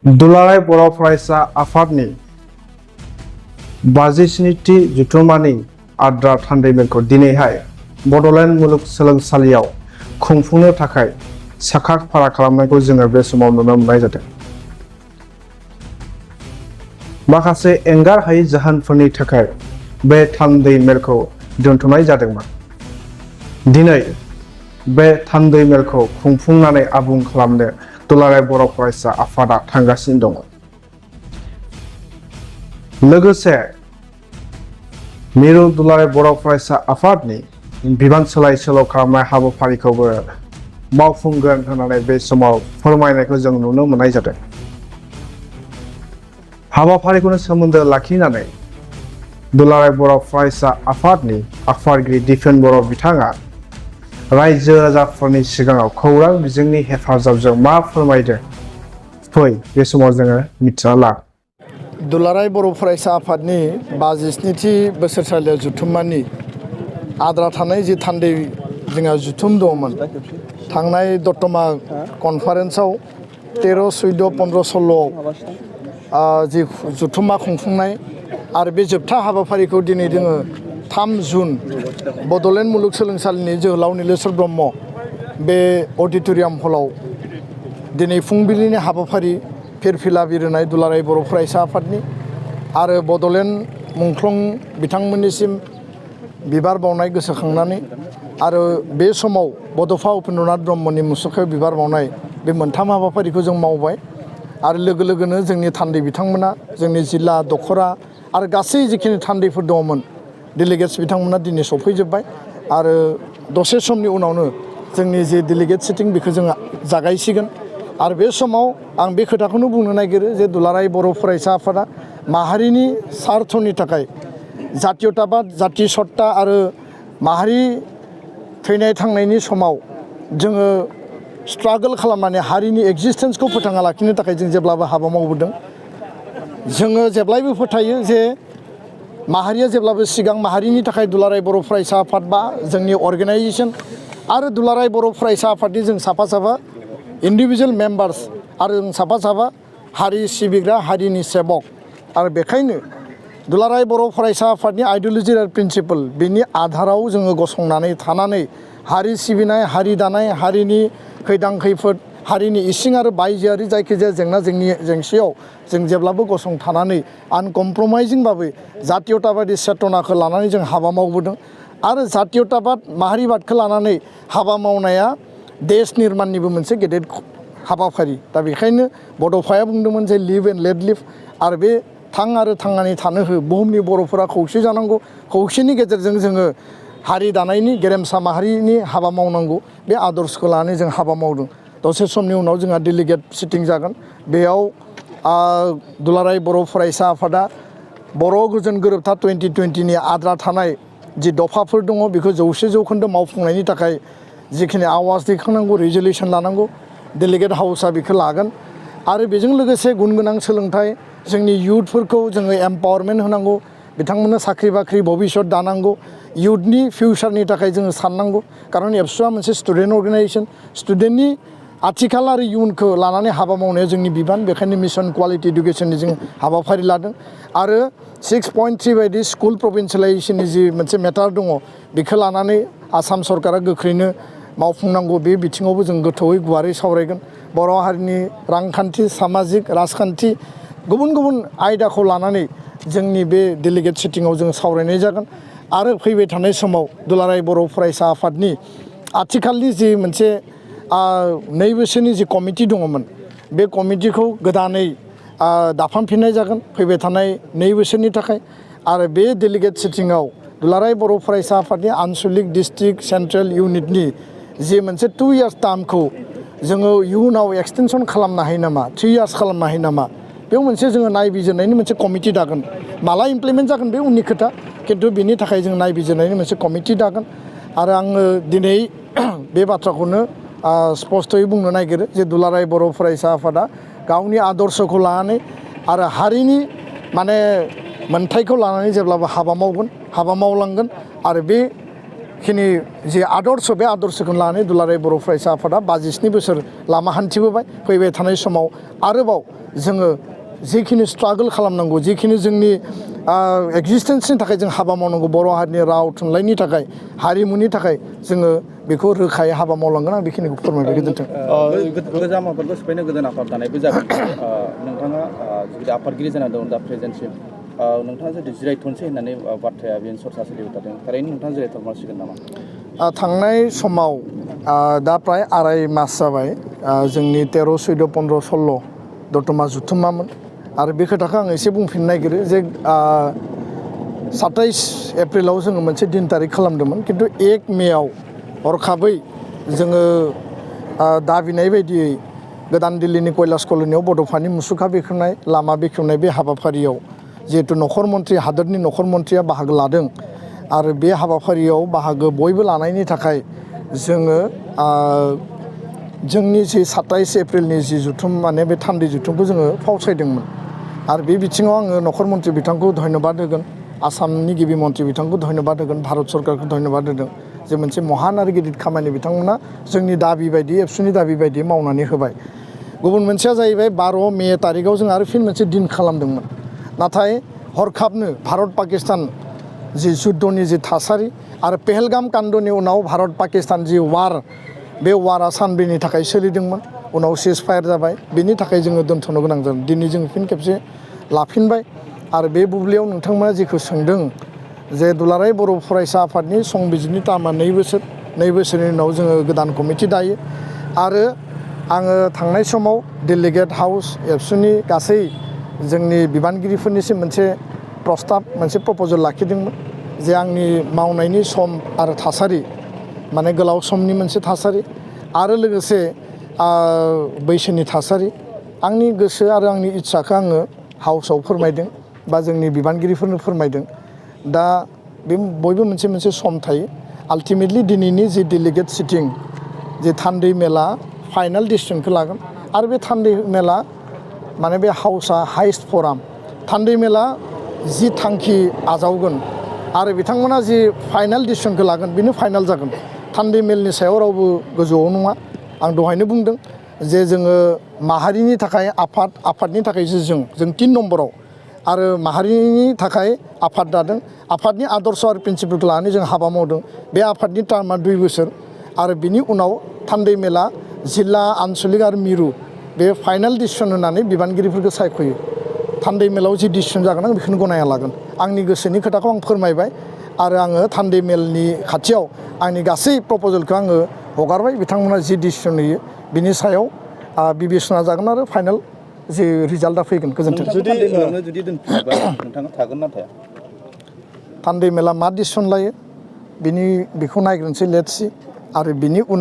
दुलाराय बर' फरायसा आफादनि 57थि जथुम्मानि आद्रा थान्दैमेलखौ दिनैहाय बड'लेण्ड मुलुगसोलोंसालियाव खुंफुंनो थाखाय साखा फारा खालामनायखौ जोङो बे समाव नुनो मोननाय जादों। माखासे एंगार हायै जाहोनफोरनि थाखाय बे थान्दैमेलखौ दोनथ'नाय जादोंमोन। दिनै बे थान्दैमेलखौ खुंफुंनानै आबुं खालामनो दुलाराय बर' फरायसा आफादा थांगासिनो दङ। लोगोसे मिरु दुलाराय बर' फरायसा आफादनि बिबान सोलाय सोल' खालामनाय हाबाफारिखौबो मावफुंगोन होननानै बे समाव फोरमायनायखौ जों नुनो मोननाय जादों। हाबाफारिखौनो सोमोन्दो लाखिनानै दुलाराय बर' फरायसा आफादनि आफादगिरि दिपेन बर' बिथाङा रायजो राजाफोरनि सिगाङाव खौरां बिजोंनि हेफाजाबजों मा फोरमायदों फै बे समाव जोङो मिथिना ला। दुलाराय बर' फरायसा आफादनि 57थि बोसोरसालियाव जुथुम्मानि आद्रा थानाय जि थान्दै जोंहा जुथुम दङमोन। थांनाय दतमा कनफारेन्सआव 13, 14, 15, 16 जि जुथुम्मा खुंफुंनाय आरो बे जोबथा हाबाफारिखौ दिनै जोङो 3 जुन बड'लेण्ड मुलुगसोलोंसालिनि जोहोलाव नीलेश्वर ब्रह्म बे अडिट'रियाम हलाव दिनै फुंबिलिनि हाबाफारि फिरफिला बिरहोनाय दुलाराय बर' फरायसा आफादनि आरो बड'लेण्ड मुंख्लं बिथांमोननिसिम बिबार बावनाय गोसोखांनानै आरो बे समाव बड'फा उपेन्द्रनाथ ब्रह्मनि मुसुखायाव बिबार बावनाय बे मोनथाम हाबाफारिखौ जों मावबाय। आरो लोगो लोगोनो जोंनि थान्दै बिथांमोना जोंनि जिल्ला दख'रा आरो गासै जिखिनि थान्दैफोर दङमोन डेलिगेट्स बिथांमोना दिनै सफैजोब्बाय आरो दसे समनि उनावनो जोंनि जे डेलिगेट सिटिं बेखौ जोङो जागायसिगोन। आरो बे समाव आं बे खोथाखौनो बुंनो नागिरो जे दुलाराय बर' फरायसा आफादा माहारिनि सार्थनि थाखाय जातीयताबाद जाति सत्ता आरो माहारि थैनाय थांनायनि समाव जोङो स्ट्रागल खालामनानै हारिनि एक्जिस्टेन्सखौ फोथांना लाखिनो थाखाय जों जेब्लाबो हाबा मावबोदों। जोङो जेब्लायबो फोथायो जे माहारिया जेब्लाबो सिगां माहारिनि थाखाय दुलाराय बर' फरायसा आफाद बा जोंनि अर्गेनाइजेसन आरो दुलाराय बर' फरायसा आफादनि जों साफा साफा इन्डिभिजुवेल मेम्बार्स आरो जों साफा साफा हारि सिबिग्रा हारिनि सेबक आरो बेखायनो दुलाराय बर' फरायसा आफादनि आइडिय'लजि आरो प्रिन्सिपल बेनि आधाराव जोङो गसंनानै थानानै हारि सिबिनाय हारि दानाय हारिनि खैदां खैफोद हारिनि इसिं आरो बायजोआरि जायखिजाया जेंसियाव जों जेब्लाबो गसंथानानै आनकमप्रमाइजिंबाबो जातीयताबादि चेतनाखौ लानानै जों हाबा मावबोदों आरो जातीयताबाद माहारिबादखौ लानानै हाबा मावनाया देश निर्माणनिबो मोनसे गेदेर हाबाफारि। दा बेखायनो बड'फाया बुंदोंमोन जे लिभ एन्ड लेट लिभ आरो बे थां आरो थांनानै थानो हो बुहुमनि बर'फोरा खौसे जानांगौ। खौसेनि गेजेरजों जोङो हारि दानायनि गेरेमसा माहारिनि हाबा मावनांगौ बे आदर्शखौ लानानै जों हाबा मावदों। दसे समनि उनाव जोंहा डेलिगेट सिटिं जागोन। बेयाव दुलाराय बर' फरायसा आफादा बर' गोजोन गोरोबथा 2020नि आद्रा थानाय जि दफाफोर दङ बेखौ 100% मावफुंनायनि थाखाय जिखिनि आवाज दैखांनांगौ रिजलिउसन लानांगौ डेलिगेट हाउसआ बेखौ लागोन। आरो बेजों लोगोसे गुन गोनां सोलोंथाइ जोंनि इयुथफोरखौ जोङो एम्पावारमेन्ट होनांगौ। बिथांमोननो साख्रि बाख्रि भबिष्यत दानांगौ। इयुथनि फिउचारनि थाखाय जोङो साननांगौ। खारन एबसुआ मोनसे स्टुडेन्ट अर्गेनाइजेसन। स्टुडेन्टनि आथिखाल आरो इयुनखौ लानानै हाबा मावनाया जोंनि बिबान। बेखायनो मिशन कुवालिटि इडुकेसननि जों हाबाफारि लादों आरो 6.3 बायदि स्कुल प्रभिन्सियेलाइजेसननि जि मोनसे मेटार दङ बेखौ लानानै आसाम सरकारा गोख्रैनो मावफुंनांगौ। बे बिथिङावबो जों गोथौयै गुवारै सावरायगोन। बर' हारिनि रांखान्थि सामाजिक राजखान्थि गुबुन गुबुन आयदाखौ लानानै जोंनि बे डेलिगेट सिटिङाव जों सावरायनाय जागोन। आरो फैबाय थानाय समाव दुलाराय बर' फरायसा आफादनि आथिखालनि जि मोनसे 2 बोसोरनि जि कमिटि दङमोन बे कमिटिखौ गोदानै दाफामफिननाय जागोन फैबाय थानाय 2 बोसोरनि थाखाय। आरो बे डेलिगेट सिटिङाव दुलाराय बर' फरायसा आफादनि आनसलिक डिस्ट्रिक्ट सेन्ट्रेल इउनिटनि जि मोनसे 2 इयार्स टार्मखौ जोङो इयुनाव एक्सटेनसन खालामनो हायो नामा 3 इयार्स खालामनो हायो नामा बेयाव मोनसे जोङो नायबिजिरनायनि मोनसे कमिटि दागोन। माला इमप्लिमेन्ट जागोन बे उननि खोथा खिन्थु बेनि थाखाय जों नायबिजिरनायनि मोनसे कमिटि दागोन। आरो आङो दिनै बे बाथ्राखौनो स्पष्टयै बुंनो नागिरो जे दुलाराय बर' फरायसा आफादा गावनि आदर्शखौ लानानै आरो हारिनि माने मोन्थायखौ लानानै जेब्लाबो हाबा मावगोन हाबा मावलांगोन। आरो बेखिनि जि आदर्श बे आदर्शखौ लानानै दुलाराय बर' फरायसा आफादा 57 बोसोर लामा हान्थिबोबाय। फैबाय थानाय समाव आरोबाव जोङो जिखिनि स्ट्रागल खालामनांगौ जिखिनि जोंनि एक्जिस्टेन्सनि थाखाय जों हाबा मावनांगौ बर' हारिनि राव थुनलाइनि थाखाय हारिमुनि थाखाय जोङो बेखौ रोखायै हाबा मावलांगोन आं बेखिनिखौ फोरमायबाय गोजोन्थों गोजाम आफादखौ सिफायनो गोदान आफाद दानायबो जागोन नोंथाङा जुदि आफादगिरि जाना दं दा प्रेजेन्टसिम नोंथाङा जुदि जिरायथ'नोसै होननानै बाथ्राया बेनो सरसा सोलिबाय थादों थारैनो नोंथाङा जिरायथ'मारसिगोन नामा थांनाय समाव दा प्राय आराय मास जाबाय जोंनि 13, 14, 15, 16 दतमा जुथुमामोन आरो बे खोथाखौ आं एसे बुंफिननो नागिरो जे 27 एप्रिलाव जोङो मोनसे दिन तारिख खालामदोंमोन खिन्थु 1 मेआव हरखाबै जोङो दाबिनाय बायदियै गोदान दिल्लीनि कैलाश कल'नियाव बड'फानि मुसुखा बेखेवनाय लामा बेखेवनाय बे हाबाफारियाव जिहेतु नखर मन्थ्रि हादोरनि नखर मन्थ्रिया बाहागो लादों आरो बे हाबाफारियाव बाहागो बयबो लानायनि थाखाय जोङो जोंनि जि 27 एप्रिलनि जि जुथुम माने बे थान्दै जुथुमखौ जोङो फावसायदोंमोन आरो बे बिथिङाव आङो नखर मन्थ्रि बिथांखौ धन्यबाद होगोन आसामनि गिबि मन्थ्रि बिथांखौ धन्यबाद होगोन भारत सरकारखौ धन्यबाद होदों जे मोनसे महान आरो गिदिर खामानि बिथांमोना जोंनि दाबि बायदि एबसुनि दाबि बायदि मावनानै होबाय गुबुन मोनसेया जाहैबाय 12 मे तारिखआव जों आरो फिन मोनसे दिन खालामदोंमोन नाथाय हरखाबनो भारत पाकिस्तान जि जुद्धनि जि थासारि आरो पेहेलगाम कान्दनि उनाव भारत पाकिस्तान जि वार बे वारा सानब्रैनि थाखाय सोलिदोंमोन उनाव सिज फायार जाबाय बेनि थाखाय जोङो दोनथ'नो गोनां जादों दिनै जों फिन खेबसे लाफिनबाय आरो बे बुब्लियाव नोंथांमोना जेखौ सोंदों जे दुलाराय बर' फरायसा आफादनि संबिजिरनि टार्मा 2 बोसोरनि उनाव जोङो गोदान कमिटि दायो आरो आङो थांनाय समाव डेलिगेट हाउस एबसुनि गासै जोंनि बिबानगिरिफोरनिसिम मोनसे प्रस्ताब मोनसे प्रप'जेल लाखिदोंमोन जे आंनि मावनायनि सम आरो थासारि माने गोलाव समनि मोनसे थासारि आरो लोगोसे बैसोनि थासारि आंनि गोसो आरो आंनि इच्छाखौ आङो हाउसआव फोरमायदों बा जोंनि बिबानगिरिफोरनो फोरमायदों दा बे बयबो मोनसे मोनसे सम थायो आल्टिमेटलि दिनैनि जि डेलिगेट सिटिं जे थान्दै मेला फाइनाल डिसिसनखौ लागोन आरो बे थान्दै मेला माने बे हाउसआ हाइस्ट फराम थान्दै मेला जि थांखि आजावगोन आरो बिथांमोना जि फाइनाल डिसिसनखौ लागोन बेनो फाइनाल जागोन थान्दै मेलनि सायाव रावबो गोजौआव नङा आं दहायनो बुंदों जे जोङो माहारिनि थाखाय आफादनि थाखायसो जों 3 नम्बराव आरो माहारिनि थाखाय आफाद दादों आफादनि आदर्श आरो प्रिन्सिपलखौ लानानै जों हाबा मावदों बे आफादनि टार्मा 2 बोसोर आरो बिनि उनाव थान्दै मेला जिल्ला आनसलिक आरो मिरु बे फाइनाल डिसिसन होनानै बिबानगिरिफोरखौ सायख'यो थान्दै मेलाव जि डिसिसन जागोन आं बेखौनो गनायना लागोन आंनि गोसोनि खोथाखौ आं फोरमायबाय आरो आङो थान्दै मेलनि खाथियाव आंनि गासै प्रप'जेलखौ आङो हगारबाय बिथांमोना जि डिसिसन होयो बिनि सायाव बिबेसना जागोन आरो फाइनाल जि रिजाल्टआ फैगोन गोजोन्थों जुदि दोनफिनोबा नोंथाङा थागोन ना थाया थान्दै मेला मा डिसिसन लायो बेखौ नायग्रोनोसै लेट्स सी आरो बिनि उनाव